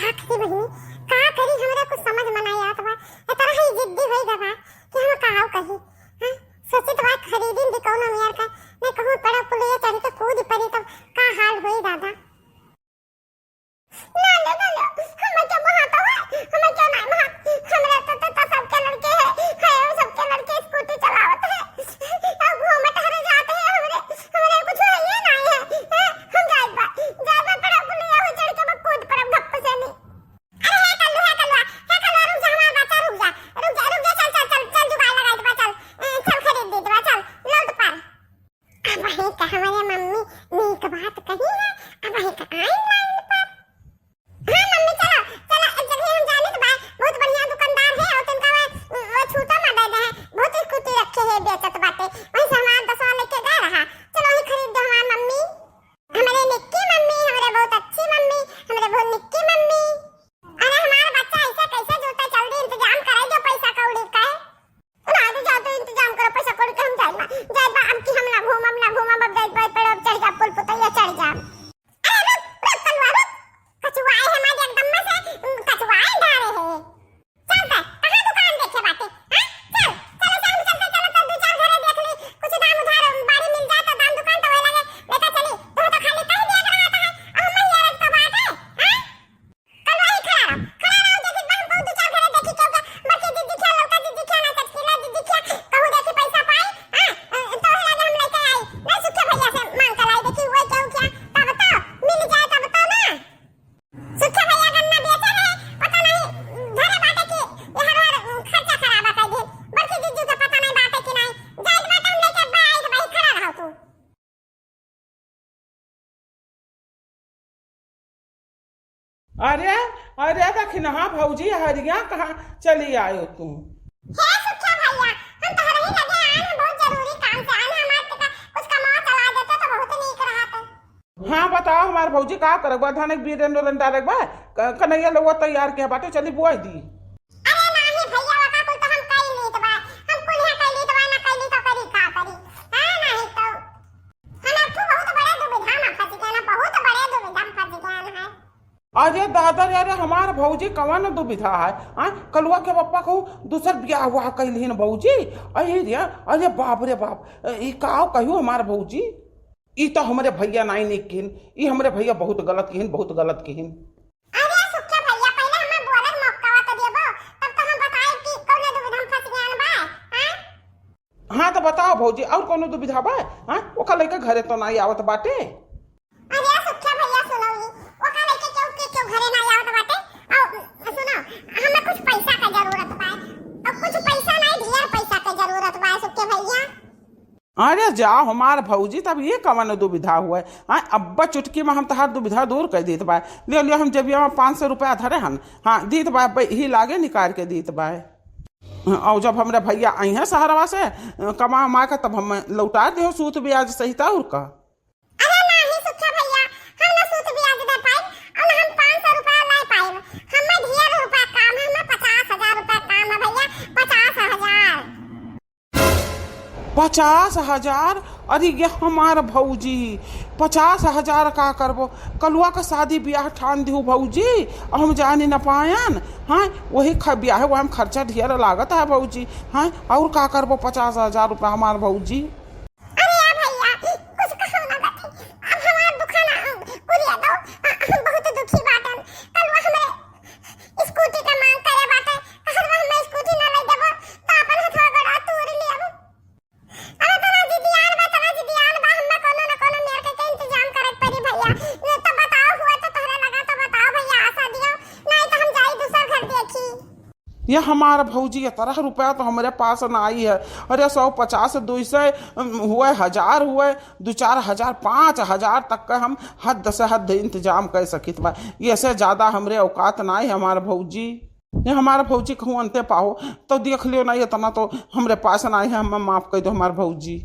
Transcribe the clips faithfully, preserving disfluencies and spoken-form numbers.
आखिरी बहिनी, का करी, हमरा कुछ समझ में नाई आवत बा। इतना ही जिद्दी होई गवा कि हम काव कही। हाँ, सोचित बा खरीदिन दी कौनो मेर का, नहीं कहूँ पड़ा पुलिया चढ़ के कूद पड़ी तब का हाल होई दादा। ना ले, ना ले, हमें क्या मोहात है, हमें क्या नाई मोहात, हमरा तो, तो, तो सबके लड़के है, है, सबके लड़के स्कूटी चलावत है, अब घूमे टहरे जाते हैं, हमरे, हमरे कुछ है ये नाई है, हैं? हम जाइबा, जाइबा पड़ा पुलिया हो चढ़ के बा कूद पड़ब गप्प से नहीं। अरे हे कल्लू, हे कल्लुआ, हे कल्लुआ, रुक जा, हमार बच्चा, रुक जा, रुक जा, रुक जा, चल, चल, चल, चल, जुगाड़ लगाई देबा, चल, ए, चल खरीद दे देबा, चल, लौट पर। अब वही का हमारे मम्मी नीक बात कही है, अब वही का आई लाइन पर। हाँ मम्मी, चलो, चलो, एक जगह हम जाने के बा, बहुत बढ़िया दुकानदार है, और तनका वो, वो छूटो में दे दे है, बहुत स्कूटी रखे है, बेचत बाटे, वहीं से हमार दसवा लेके गए रहा, चलो वहीं खरीद दो हमार मम्मी। हमरे निक्की मम्मी, हमरे बहुत अच्छी मम्मी, हमरे बहुत निक्की मम्मी। अरे हमार बच्चा ऐसे कैसे जूता, जल्दी इंतजाम कराई दो पैसा कौड़ी का। ना तो जाओ तो इंतजाम करो पैसा कौड़ी का, हम जाइबा, जाइबा, अब की हम ना घूमब, ना घूमब, अब जाइबा, पड़ब, चढ़ जा, पुल पुतैया चढ़ जा। अरे रुक, रुक, कलुआ, रुक। कचुआए है मार एकदम में से, कचुआए डारे है। चल त, कहाँ दुकान देखे बाटे? हाँ? चल, चल, चल, चल, चल, चल, दो चार घरे देख ली, कुछ दाम उधार बाड़ी मिल जाए तो दाम दुकान तो होए लगे, लेकर चली। तू तो खाली कह दिया कर आता है, अब हम ही औरत का बात है, हाँ? कल वही खड़ा रहो, खड़ा रहो, देखी बा हमको दो चार घरे देखी, क्यों क्या, बड़की दीदी क्या, लौका दीदी क्या, ना चटकीला दीदी क्या, कहूँ देखी पैसा पाई, हाँ? अ, तो ही लगे हम लेके आई, नहीं सुखे भैया से मांग के लाई, देखी हुए क्यों क्या, तब तो मिल जाए, तब तो ना। सुखे भैया गन्ना बेचे रहे, पता नहीं घरे बाटे कि यहाँ हर खर्चा खराबा कर दे। बड़की जीजू के पता नहीं बाटे कि नहीं। जाइत बाटे हम लेके बा, आइत बा, खड़ा रहो तू। अरे, अरे दखिनहा भौजी, हरिया कहाँ चली आयो तू? हे सुखे भैया, हम तोहरे ही लगे आए हैं, बहुत जरूरी काम से आए हैं। हमारे तका कुछ कमा चला देते तो बहुत नीक रहत। हाँ, बताओ हमार भौजी, का करब? धान के बीरन ओरन डाले के बा, क-, कन्हैया लोगवा तैयार किया बाटे, चली बुआई दी। अरे नाही भैया, ओका कुल तो हम कई लीत बा, हम कुल यहाँ कई लीत बा, ना कई लीत तो करी का करी? हाँ, नाही तो हम अब बहुत बड़े दुविधा में फंस गए ना, बहुत बड़े दुविधा में फंस गए हैं। अरे दादा रे, अरे हमार भौजी कवन दुविधा है? हाँ, कलुआ के पप्पा कहू दूसर बियाह हुआ कइलिन भौजी। अरे रे, अरे बाप रे बाप, ई का कहियो हमार भौजी। ई तो हमरे भैया नाई नीक किहिन, ई हमरे भैया बहुत गलत किहिन, बहुत गलत किहिन। अरे सुखे भैया, पहिले हमें बोले के मौका तो देबो, तब तो हम बताए कि कौने दुविधा में फंस गए बा, हैं? हाँ तो बताओ भौजी, और कौनो दुविधा बा? हाँ, ओका लइका घरे तो नाई आवत बाटे। अरे सुखे भैया सुनो ई, ओका लइका क्यों के क्यों घरे नाई आवत बाटे? और सुनो, हमें कुछ पैसा का जरूरत बा, और कुछ पैसा नाई, ढेर पैसा का जरूरत बा सुखे भैया। अरे जा हमार भौजी, तब ये कवन दुविधा हुए? हाँ, अब्बा चुटकी में हम तहार दुविधा दूर कर देत बा। ले लियो, हम जेबिया में पाँच सौ रुपया धरे हन, हाँ, दीत बा, अब्बा ही लागे निकाल के दीत बा। और जब हमरे भैया आई हैं शहरवा से, अ, कमा उमा के, तब हम लौटा दे सूद ब्याज सहित, और का। अरे नाही सुखे भैया, हम ना सूद ब्याज दे पाइब, और ना हम पाँच सौ रुपया ला पाइब। हमें ढेर रुपया काम है, हमें पचास हजार रुपया काम है भैया, पचास हजार। पचास हजार? अरे ये हमार भौजी, पचास हजार का करबो? कलुआ का शादी ब्याह ठान दिहु भौजी, और हम जाने न पायन। हाँ, वही ख-, ब्याह हुआ हम खर्चा ढेर लागत है भौजी। हाँ, और का करबो पचास हजार रुपया हमार भौजी? अरे या भैया, कुछ कहो ना गति, अब हमार दुखाना, अ, कुलिया दो, अ, हम बहुत दुखी बाटन। कलुआ हमरे स्कूटी का मांग करे बाटे, कहत बा हमें स्कूटी ना ले देबो, तो अपन हथवा गोड़ा तोड़ लेब। अरे तना जिदियान बा, तना जिदियान बा, हमें कोनो न कोनो मेर के, के इंतजाम करे के पड़ी भैया। ये तो बताओ हुआ तो तोहरा लगा तो बताओ भैया, आशा दियो, नहीं तो हम जाई दूसर घर देखी। ये हमार भौजी, इतना रुपया तो हमरे पास नाई है। अरे सौ पचास, दुई सौ, अम, हुए, हजार हुए, दो चार हजार, पाँच हजार तक का हम हद से हद इंतजाम कर सकित बा। ये से ज्यादा हमरे औकात नाई है हमार भौजी। ये हमार भौजी कहूँ अंते पाहो, तो देख लियो ना, इतना तो हमरे पास नाई है, हमें माफ कर दो हमार भौजी।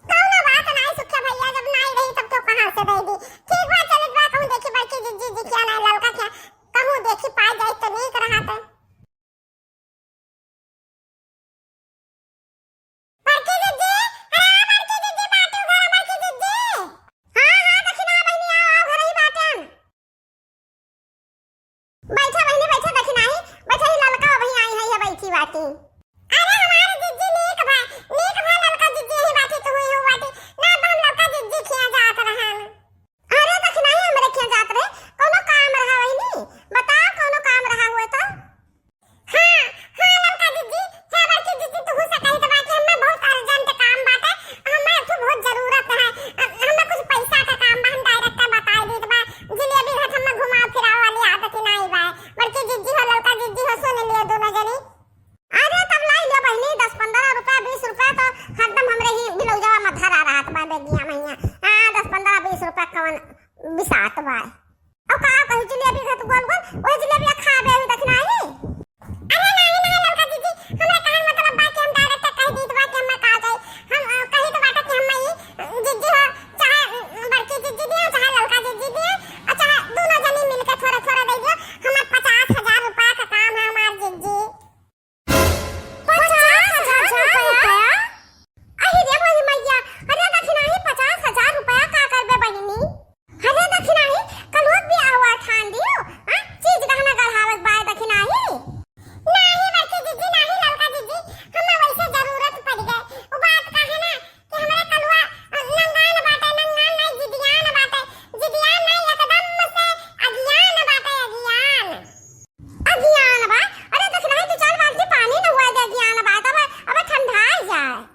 कौनो बात नाई सुखे भैया, जब नाई रही तब तो कहाँ से दे दी। ठीक बा, चलत बा, कहूँ देखी बड़की जिज्जी जी क्या नाई ललका क्या, कहूँ देखी पा जाए तो नीक रहत। बड़की जिज्जी, अरे बड़की जिज्जी, बाटू घर बड़की जिज्जी। हाँ, हाँ, दखिना बहिनी, आओ, आओ, घर ही बाटन। अरे हमार जिज्जी नीक बा, नीक बा ललका जिज्जी, यही बाटी तो हुई हो बाटी। ना तो हम ललका जिज्जी खिया जात रहन। अरे दखिनाही हमरे खिया जात रहे, कौनो काम रहा वही नी? बताओ कौनो काम रहा हुए तो। हाँ, हाँ ललका जिज्जी, हे बड़की जिज्जी, तू से कही तो बा कि हमें बहुत urgent काम बाटे, हमें तू बहुत जरूरत है, हमें कुछ पैसा का काम बा, हम direct बताई देत बा, जिलेबी घाट हमें घुमाओ फिराओ वाली आदत ही नहीं बा। बड़की जिज्जी हो, ललका जिज्जी हो, सुन लियो दोनों जनी। अरे तब लाई लियो बहिनी, दस पन्द्रह रुपया, बीस रुपया तो हरदम हमरे ही ब्लाउजवा में धरा रहत बा बेगिया में हियाँ। हाँ, दस पन्द्रह बीस रुपया कवन बिसात बा। अब का कहू, जिलेबी घाट गोल गोल, ओए जिलेबी खाबे अभी दखिनाही। अरे नहीं, नहीं ललका जिज्जी, हमरा कहन मतलब बा कि हम direct कह दीत बा कि हमें का जाई। हम, अ, कही तो बाटे कि हम ई, अ, जिज्जी हो, चाहे, अ, बड़की जिज्जी दियो, चाहे ललका जिज्जी दियो, और चाहे दोनों जनी मिलके थोड़ा थोड़ा दे दियो। हमें पचास हजार रुपया का काम है हमार जिज्जी। पचास हजार रुपया? अहि रे मोरी मैया, अरे दखिनाही पचास हजार रुपया का करबे बहिनी? अरे दखिनाही, कलुआ बियाहवा ठान दियो, हाँ? चीज गहना गढ़ावे के बाय दखिनाही। नाही बड़की जिज्जी, नाही ललका जिज्जी, हमें वैसे जरूरत पड़ गए। वो बात का है ना कि हमारे कलुआ, अ, नंगान बाटे, नंगान नहीं, जिदियान बाटे, जिदियान नहीं, एकदम से अगियान बाटे, अगियान। अगियान बा? अरे दखिनाही, दू चार बाल्टी पानी न हुआ दे, अगियान बा, तब अब ठंडा जाए।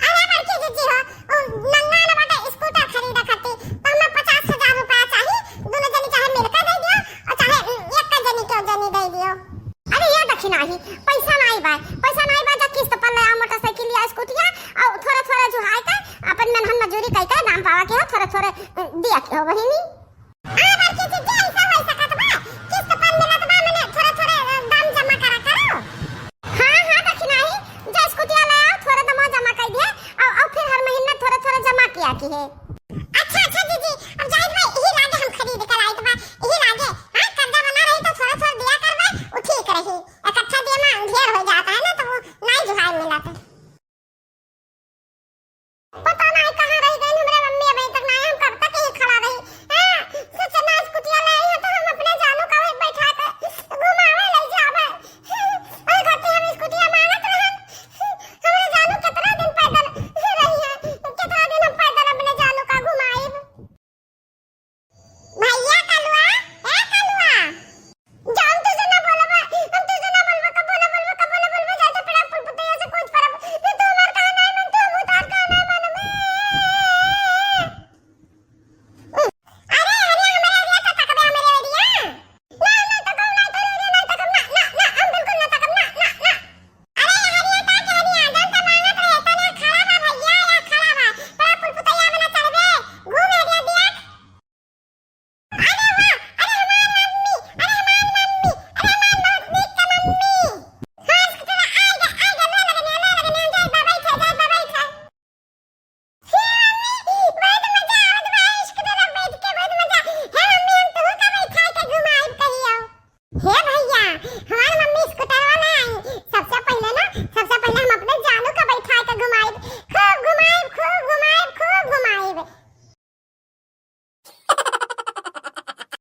अरे बड़की जिज्जी हो, उ नंगा न बाटे, स्कूटर खरीदे खातिर, तो हमें पचास हजार रुपया चाही, दोनों जनी चाहे मिलके दे दियो, और चाहे एक का जनी क्यों जनी दे दियो। अरे ये दखिनाही, पैसा नाई बा, पैसा नाई बा, जा किस्त पर ले आ मोटरसाइकिल या स्कूटिया, और थोड़ा थोड़ा जुहाई के अपन मेहनत मजूरी कई के दाम पावा के हो, थोड़ा थोड़ा, अ, दिया के हो बहिनी।